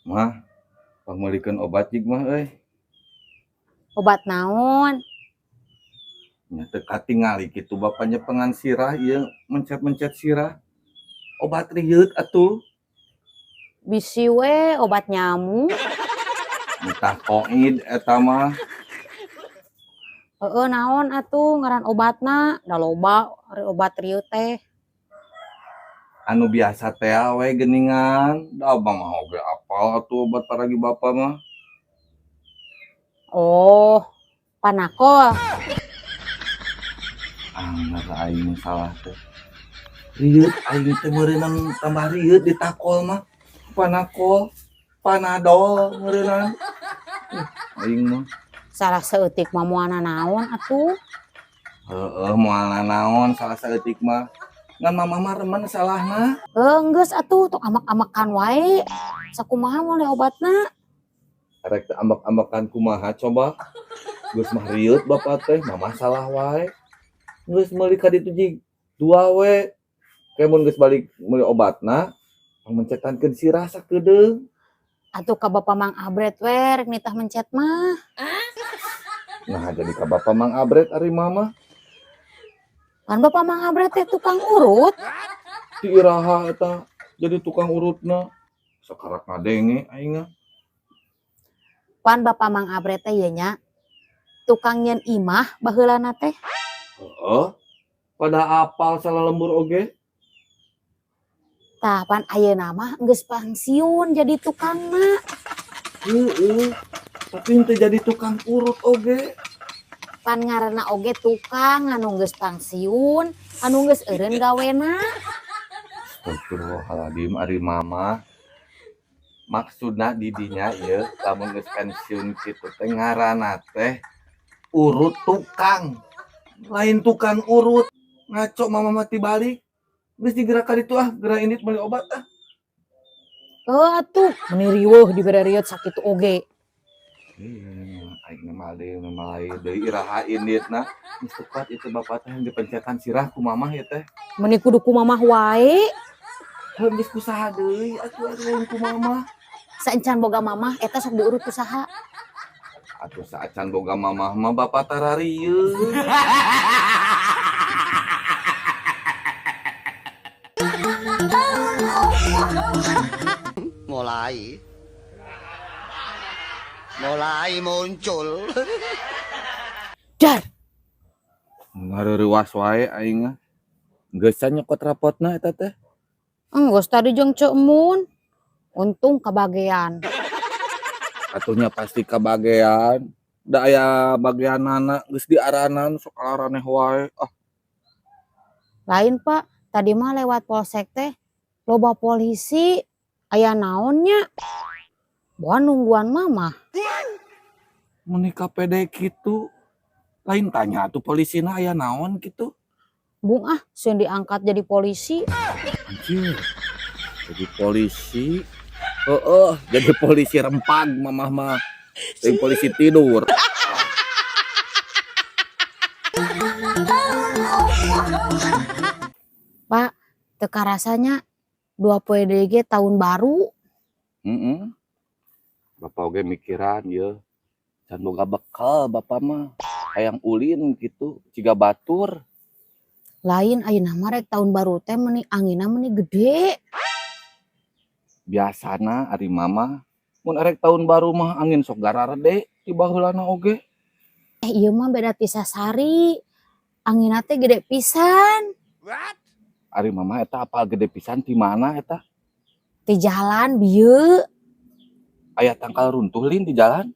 Mah, pangmeulikeun obat jig mah euy. Obat naon? Nya teu katingali kitu bapaknya pengan sirah ieu mencet-mencet sirah. Obat rieut atuh. Bisi we obat nyamuk. Entah koid eta mah. Heeh, naon atuh ngaran obatna? Da loba ari obat rieut teh. Anu biasa teh we geuningan. Da abang mah oge apal atuh obat paragi bapa mah. Oh, panakol. Anger aing salah teh. Rieut aing teh meureunang tambah rieut ditakol mah. Panakol, panadol meureunang. Aing mah. Salah saeutik mah moal naon atuh. Heeh, moal naon salah saeutik mah. Ngan mama mah remen salahna. Heuh, geus atuh tong ambek-ambekan wae. Sakumaha meuli obatna? Rek teu ambek-ambekan kumaha coba. Geus mah rieut bapak teh, mama salah wae. Geus meuli ka ditu jig dua we. Ke mun geus balik meuli obatna, pangmencetankeun sirah sakedeung. Atuh ka Bapak Mang Abret we rek nitah mencet mah. Nah, jadi ka Bapak Mang Abret ari mama. Kan Bapak Mang Abret teh tukang urut. Ti iraha eta jadi tukang urutna. Sakarak ngadenge aing mah. Pan Bapak Mang Abret teh ieu nya tukang nyeun imah baheulana teh. Heeh. Pada apal salah lembur oge. Tah pan ayeuna mah geus pensiun jadi tukangna. Heeh. Tapi henteu jadi tukang urut oge. Pan ngaranna oge tukang anu geus pensiun, anu geus eureun gawena. Astagfirullahaladzim ari mama. Maksudna di dinya ieu lamun geus pensiun kitu teh ngaranna teh urut tukang. Lain tukang urut. Ngaco mama mah tibalik. Geus digerak ka ditu ah, geura indit meuli obat ah. Heuh atuh, meuni riweuh dibere rieut sakitu oge. Iya, aing mah deui mah lain deui iraha inditna. Geus tepat itu bapak teh dipencetan sirah ku mamah ieu teh. Meuni kudu ku mamah wae. Heuh geus ku saha deui atuh ari lain ku mamah. Saencan boga mamah eta sok diurut ku saha? Atuh saacan boga mamah mah bapak tararieun. Mulai muncul. Dar. Ngareurewas wae aing mah. Geus nyokot rapotna eta teh. Enggeus tadi jeung Ceu Emun. Untung kabagean. Atuhnya pasti kabagean. Da aya bageanana geus diaranan sok araneh wae. Ah. Lain Pak, tadi mah lewat polsek teh loba polisi aya naon nya? Boa nungguan mama. Meuni ka pede kitu. Lain tanya atuh polisina aya naon kitu. Bung ah, sieun diangkat jadi polisi. Anjir. Jadi polisi. Heeh, jadi polisi rempag mamah mah. Lain polisi tidur. Pak, teu karasanya 2 poe deui ge tahun baru. Heeh. Bapak oge mikiran ieu. Can boga bekal bapak mah. Hayang ulin kitu, ciga batur. Lain ayeuna mah rek tahun baru teh meuni anginna meuni gede. Biasana ari mama mun arek tahun baru mah angin sok gararede ti baheulana oge. Ieu mah beda ti sasari. Anginna teh gede pisan. What? Ari mama eta apal gede pisan ti mana eta? Ti jalan bieu. Aya tangkal runtuh lin di jalan?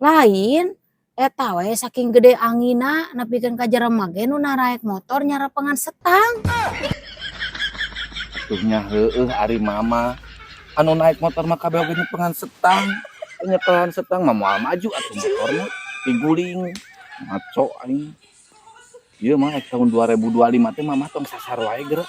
Lain, eta we saking gede anginna nepikeun ka jelema ge nu naraek motor nyarapengan setang. Atuh nya heueuh ari mama. Anu naik motor mah kabeh oge nyepengan setang. Nyepelan setang mah moal maju atuh motor mah diguling. Ngaco aing. Ieu mah tahun 2025 teh mama tong sasar wae geura.